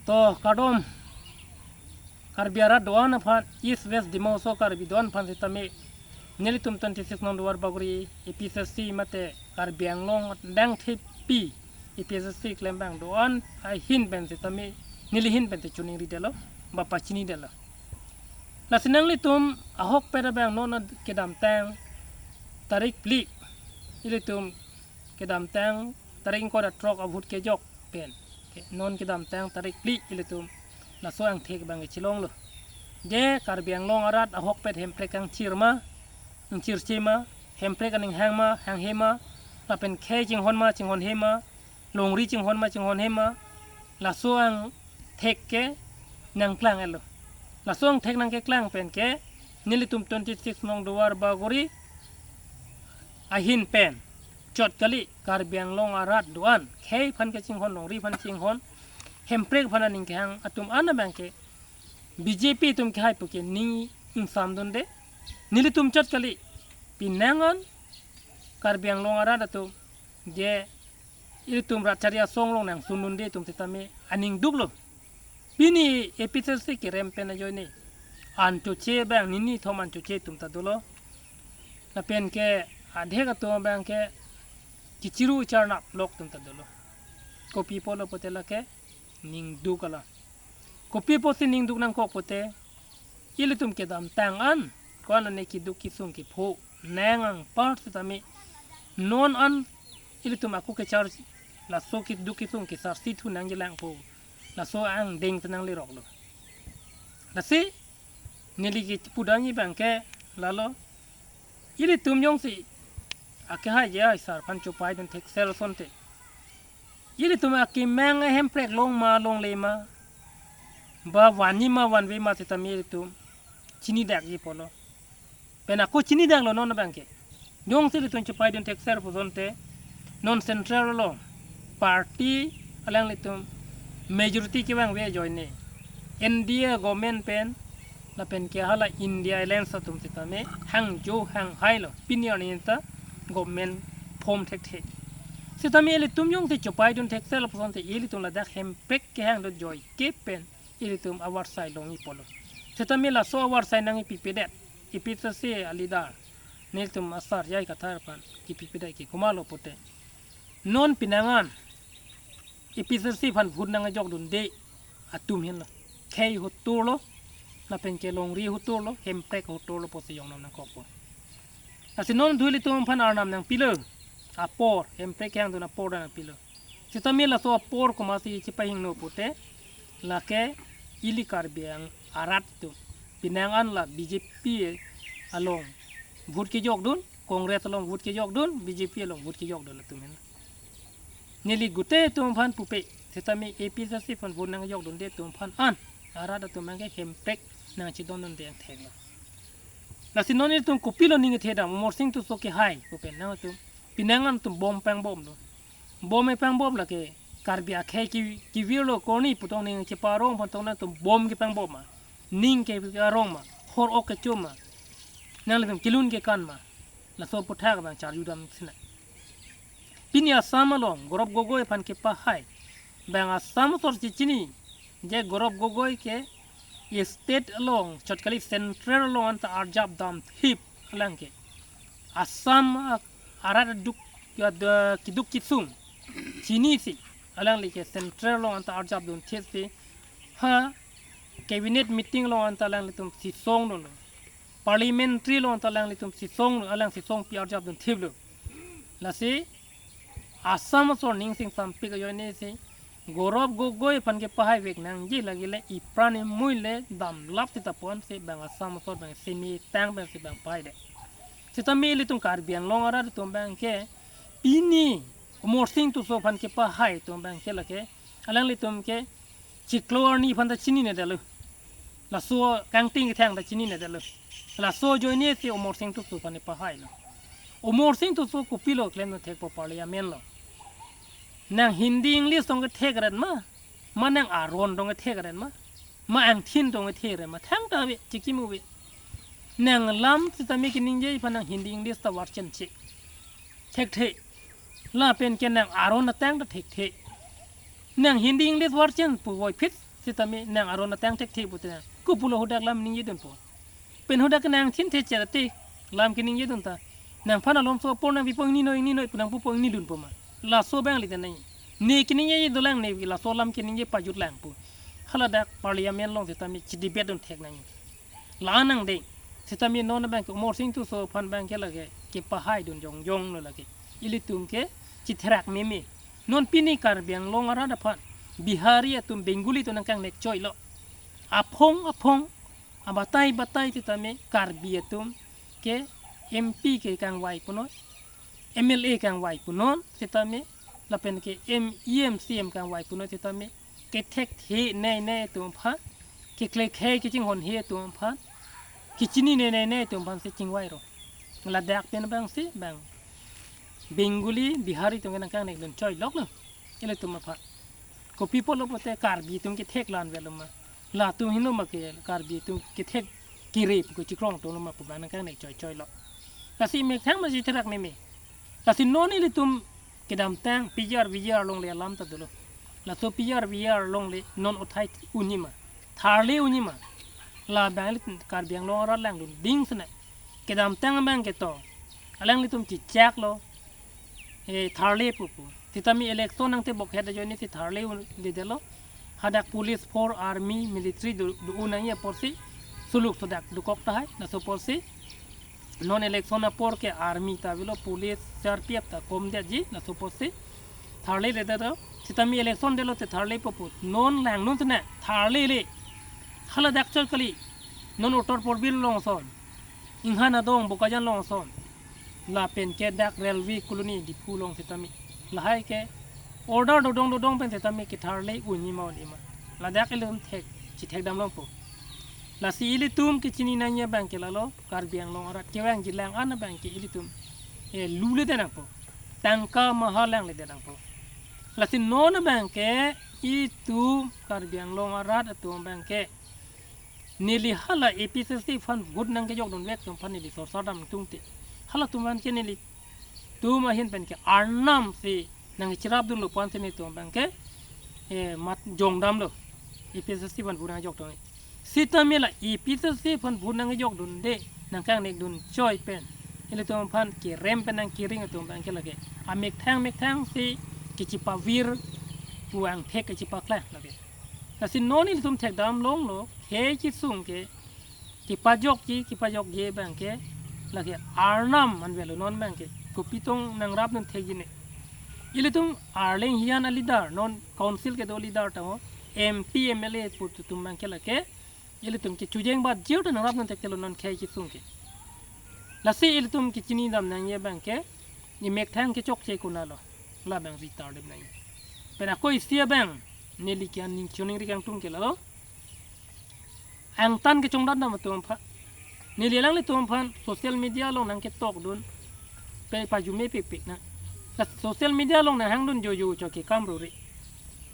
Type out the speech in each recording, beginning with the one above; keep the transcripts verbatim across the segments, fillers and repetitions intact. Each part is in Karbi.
To, kardom. Karbi arat do-an aphan, East West Dima Hasao Karbi do-an aphan sitame, nelitum twenty-six nong Duarbagori A P H L C mate Karbi Anglong Dangthepi A P H L C klembang do-an ahin pen sitame, neli ahin pen te choningri detlo, ba pachini detlo. Lasi nanglitum ahokpet abang non kedamtang tarik phli, ilitum kedamtang tarik ingkoi ra throk a-vote kejok pen, ke non kedamtang tarik phli ilitum laso angthek abang kechelonglo. Je Karbi Anglong arat ahokpet Hemprek kangchir ma, ingchirche ma, Hemprek aning hang ma, hanghe ma, lapen khei chinghon ma, chinghonhe ma, longri chinghon ma, chinghonhe ma, laso angthek ke nangklang-etlo. Laso angthek nangkeklang pen ke nelitum twenty-six nong Duarbagori ahin pen chot kali, Karbi Anglong arat do-an, khei aphan kachinghon, longri aphan chinghon, Hemprek aphan aning kehang atum an abang ke B J P atum kehai pu ke ning ingsamdunde. Nelitum chot kali, penang an Karbi Anglong arat atum je ilitum rat chari asong along nangsundunde atum sitame aning duklo. Pini A P H L C kerem pen ajoine an choche abang, nini thom an choche atum ta dolo. Lapen ke adhek atum abang ke kichiru charnap lok atum ta dolo. Kopi apotlo pute lake ning duk ala. Kopi apotsi ning duk nangkok pute, ilitum kedamtang an, ko-an ane keduk kesung kepho nang anpar sitame, non an ilitum ako kechar, laso keduk kesung kesarsi thu nangjelangpo, laso angdeng ta nangleroklo. Lasi neli kepu damji abang ke lalo, ilitum jongsi akehai je hai sar aphan chopaidun theksel asonte, ilitum akemang a-Hemprek long ma longle ma, ba vanji ma vanve ma sitame ilitum chinidakji apotlo. Pen ako chinidaklo non abang ke. Jongsi ilitum chopaidun theksel pu asonte, non central along party alanglitum majority kevangve ajoine, N D A government pen lapen ke hala India Alliance atum sitame hangjo hanghailo, pini arni ta government form thekthe. Sitame ilitum jongsi chopaidun theksel pu asonte, ilitum ladak Hemprek kehang do joike pen ilitum avarsai longji apotlo. Sitame laso avarsai nangkipipedet, A P H L C a-leader nelitum asar J I Kathar aphan kipipedet ke komatlo pute, non penang an A P H L C aphan vote nangjokdunde atum henlo. Khei hoturlo, lapen ke longri hoturlo, Hemprek hoturlo pusi jong nam nangkokpo. Lasi non dui ilitum aphan arnam nangpilo, apor, Hemprek kehangdun apor nangpilo. Sitame laso apor komatsi chepahingno pute, lake ili Karbi Ang arat atum, penang an la B J P along vote kejokdun, Congress along vote kejokdun, B J P along vote kejokdun atum hen. Neli gute atum aphan pupe, sitame A P H L C aphan vote nangjokdunde atum aphan an, arat atum abang ke Hemprek nangchedondunde angtheklo. Lasi non ilitum kopilo ning kethedam, Amarsing Tisso kehai pu pen nangtum, penang an atum bom pangbomlo. Bom pangbom lake Karbi akhei ke, kevirlo, korni putong ning cheparong aphan tong nangtum bom kepangbom ma, ning keparong ma, hor ok kecho ma, nanglitum kelun kekan ma, laso aputhak abang charjudam sinang. Pini Assam along Gaurav Gogoi aphan kepahai abang Assam asor chechini, je Gaurav Gogoi ke state along chot kali, central along anta arjap damthip alang ke. Assam a-, arat duk, ya, da, keduk kesung chinisi alangli ke central along anta arjapdunthip si, ha cabinet meeting along anta alanglitum chesongdunlo. Parliamentary along anta alanglitum chesong, alang chesongpi arjapdunthiplo. Lasi Assam asor ning singsampik ajoine si Gaurav Gogoi aphan kepahai vek nangji, lake le ipran imui le damlap sita ponsi abang Assam asor abang semi tang pensi abang pahaidet. Sitame ilitum Karbi Anglong arat atum abang ke pini Amarsing Tisso aphan kepahai atum abang ke lake alanglitum ke chiklo arni aphan ta chininedetlo. Laso kangting kethang ta chininedetlo. Laso ajoine si Amarsing Tisso aphan pahailo. Amarsing Tisso kopilo klemdun thekpo parliament along? Nang Hindi English tong kethekret ma? Ma nang aron tong kethekret ma? Ma angthin tong kethekret ma? Thangta ave, chikimu ave. Nang lam sitame keningje aphan nang Hindi English ta varchenche thekthe. Lapen ke nang aron atang ta thekthe. Nang Hindi English varchen puvoiphit Sitame nang aron atang thekthe pute nang, kopulo hadak lam ningjedunpo? Pen hadak nang thin the cherate lam keningjedun ta, nangphan alomso apor nangpipo, ingni noi, ingni noi pu nangpupo, ingni dunpo ma? Laso abang le ta nang. Ne keningje dolang, ne laso alam keningje pajut lang pu. Haladak parliament along sitame chidebate dun thek nang. La nang dei. Sitame non abang ke Amarsing Tisso aphan abang ke lake kepahai dun jongjong lo lake. Ilitum ke chitherak meme. Non pini Karbi Anglong arat aphan Bihari atum, Bengali atum nangkangnek choi lo. Aphong aphong, abatai batai sitame Karbi atum ke M P ke kangvai punon, M L A kangvai punon sitame, lapen ke M, E M, C M kangvai punon sitame, kethek he nei nei atum aphan, kekle khei kachinghon he atum aphan, kechini nei nei nei atum aphan si chingvai ro. Ladak pen abang si bang Bengali, Bihari atum ke nangkangnek dun choi lok lo ilitum aphan. Kopi apotlo pute Karbi atum kethek lan velo ma? Latum heno ma ke Karbi atum kethek kere pu kechikrong atum lo ma pu abang nangkangnek choi choi lo. Lasi methang ma chitherak meme. Lasi non ilitum kedamtang P G R V G R along le alam ta dolo. Laso P G R V G R along le non uthai unji ma, tharle unji ma? Labang le Karbi Anglong arat langdun ding sene. Kedamtang abang ke to, alanglitum chichak lo, eh, tharle pupu. Sitame election nangtebok het ajoine si tharle un-, dedetlo. Hadak police force, army, military do, do-un nangji apor si suluk sodak dokok tahai, laso apor si non election apor ke army ta avelo, police, C R P F ta komdetji, laso apor si tharle dedetlo. Sitame election detlo te tharle pupu. Non langnon tene tharle le. Haladak chot kali. Non Uttar Purbi along ason, Inghan adong, Bokajan along ason, lapen ke dak railway colony Diphu along sitame, lahai ke order dodong dodong pen sitame ketharle unji ma, unji ma? Ladak ilitum thek, chithekdam longpo. Lasi ilitum kechini nangji abang ke lalo, Karbi Anglong arat kevangji lang an abang ke ilitum, eh, lu ledet nangpo, tangka maha lang ledet nangpo. Lasi non abang ke itum Karbi Anglong arat atum abang ke neli hala A P H L C aphan vote nangkejokdunvek atum aphan neli sorsar dam tungte, halatum aphan ke nelitum ahin pen ke arnam si nangcherapdunlo pu ansi nelitum abang ke, eh, mat jongdamlo. A P H L C aphan vote nangkejokdun. Sitame la A P H L C aphan vote nangkejokdunde, nangkangnek dun choi pen, ilitum aphan kerem pen nangkering atum abang ke lake amethang methang si kechipavir pu angthek kechipaklang lake. Lasi non ilitum thekdam longlo, khei kesung ke kepajokji, kepajokji abang ke lake arnam an avelo non abang ke. Kopi tong nangrapdun thekji ne? Ilitum Arleng hijan a leader, non council kedo leader ta ho, M P, M L A pu atum abang ke lake ilitum ke chojeng bat jir ta nangrapdun thekthelo non khei kesung ke. Lasi ilitum kechinidam nangji abang ke, ne methang kechokche konatlo, labang ri tardem nangji. Pen ako isi abang neli ke aning choningri kangtung ke lalo, angtan kechongdatdam atum aphan, neli alanglitum aphan social media along nangketokdun, pe pajume pepek na. La social media along nanghangdun jojo chot ke kam rore.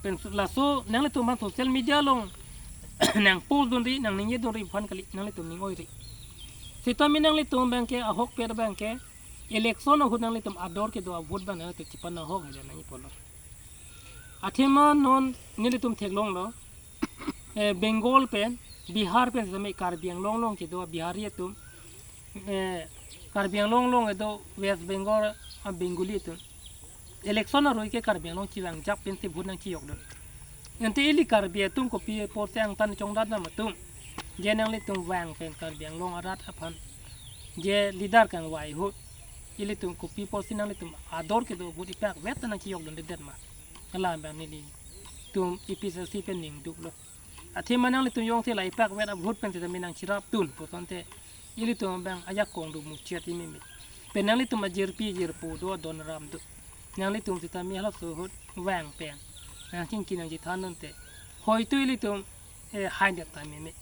Pen laso nanglitum aphan social media along nangpostdunri, nangningjedunri aphan kali nanglitum ning oiri. Sitame nanglitum abang ke ahokpet abang ke election ahut nanglitum ador kedo avote abang nanglitum chipan ahok hajar nangji pulo. Athema non nelitum theklonglo, eh, Bengal pen, Bihar pen sitame Karbi Anglong along kedo Bihari atum, eh, Karbi Anglong along kedo West Bengal a Bengali atum, election aroi ke Karbi Anglong chivangjap pensi vote nangchijokdun. Ante ili Karbi atum kopi apotsi angtan chongdatdam atum, je nanglitum vang pen Karbi Anglong arat aphan je leader kangvai ahut, ilitum kopi apotsi nanglitum ador kedo avote ipakvet ta nangchijokdundedet ma? Alam abang nelitum A P H L C pen ningduklo. Athema nanglitum jongsi la ipakvet avote pen sitame nangcherapdun pu asonte, ilitum abang ajakong do muchot imeme. Pen nanglitum ajirpi jirpo do, adon aram do. Nanglitum sitame halaso ahut vang pen nangchingki nangchethandunte, hoito ilitum, eh, haidet ta meme.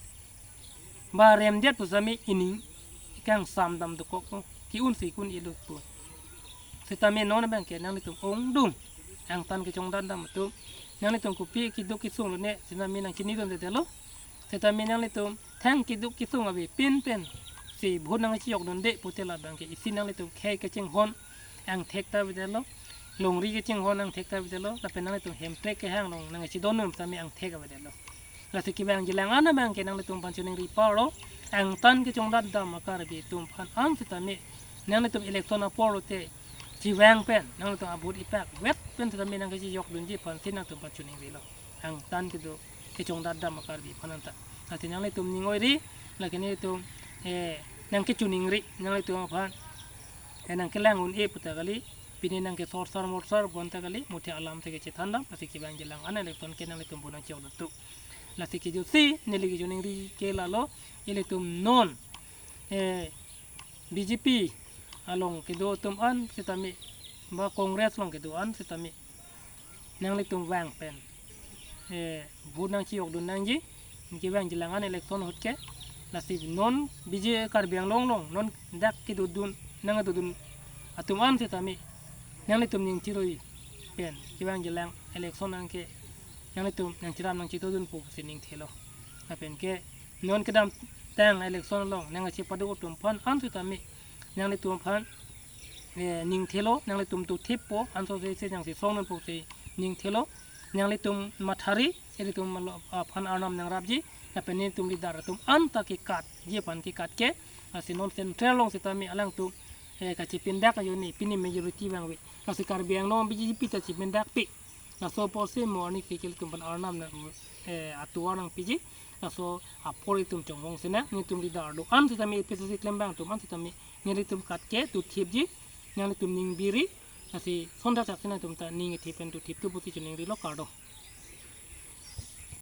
Ba remdet pu sitame ining kangsamdam dokok ko, ke-un si kun ilo pu. Sitame non abang ke nanglitum ongdung angtan kechongdatdam atum, nanglitum kopi keduk kesung lone, sitame nangchinidundedetlo. Sitame nanglitum thang keduk kesung avepin pensi vote nangchijokdunde pute labang ke isi nanglitum khei kachinghon angthek ta avedetlo, longri kachinghon angthek ta avedetlo, lapen nanglitum hemprek kehang along nangchidondun sitame angthek avedetlo. Lasi kevangji lang an abang ke nanglitum aphan choningri paro, angtan kechongdat dam a-Karbi atum aphan an sitame nanglitum election apor lote chevang pen nanglitum a-vote ipak vet pen sitame nangkechejokdunji aphan si nangtum aphan choningrilo. Angtan kedo kechongdat dam a-Karbi aphan anta. Lasi nanglitum ning oiri, lake nanglitum, eh, nangkechoningri, nanglitum aphan, eh, nangkelang un-e puta kali, pini nangkesorsar morsar bonta kali, muthe alam si kechethan dam, lasi kevangji lang an election ke nanglitum pu nangchok dutu. Lasi kejutsi neli kechoningri ke lalo, ilitum non, eh, B J P along kedo atum an sitame, ba Congress along kedo an sitame, nanglitum vang pen, eh, vote nangchejokdun nangji, kevangji lang an election ahut ke. Lasi non B J P Karbi Anglong along non dak kedodun, nangdodun atum an sitame, nanglitum ning chiroi pen kevangji lang election an ke nanglitum nangchiram nangchitodunpo pusi ning thelo. Lapen ke non kedamtang election along nangkachepaduk atum aphan an sitame nanglitum aphan, eh, ning thelo, nanglitum dothippo, anso se se nangchesongdunpo pusi ning thelo. Nanglitum mathari, ilitum malo aphan arnam nangrapji, lapen nelitum leader atum anta kekatji aphan kekat ke, lasi non central along sitame alangtum, eh, kachepindak ajoine pini majority vangve. Lasi Karbi Anglong B J P ta chepindakpe. Laso apotsi mo arni ke ilitum aphan arnam nang, eh, atovar nangpiji. Laso apor itum chongvong sinang, nelitum leader do-an sitame A P H L C klembang atum an sitame nelitum kat ke dothipji, nanglitum ning biri, lasi sonthakthak si nangtum ta ning ithip pen dothipthu pusi choningrilo, kardom.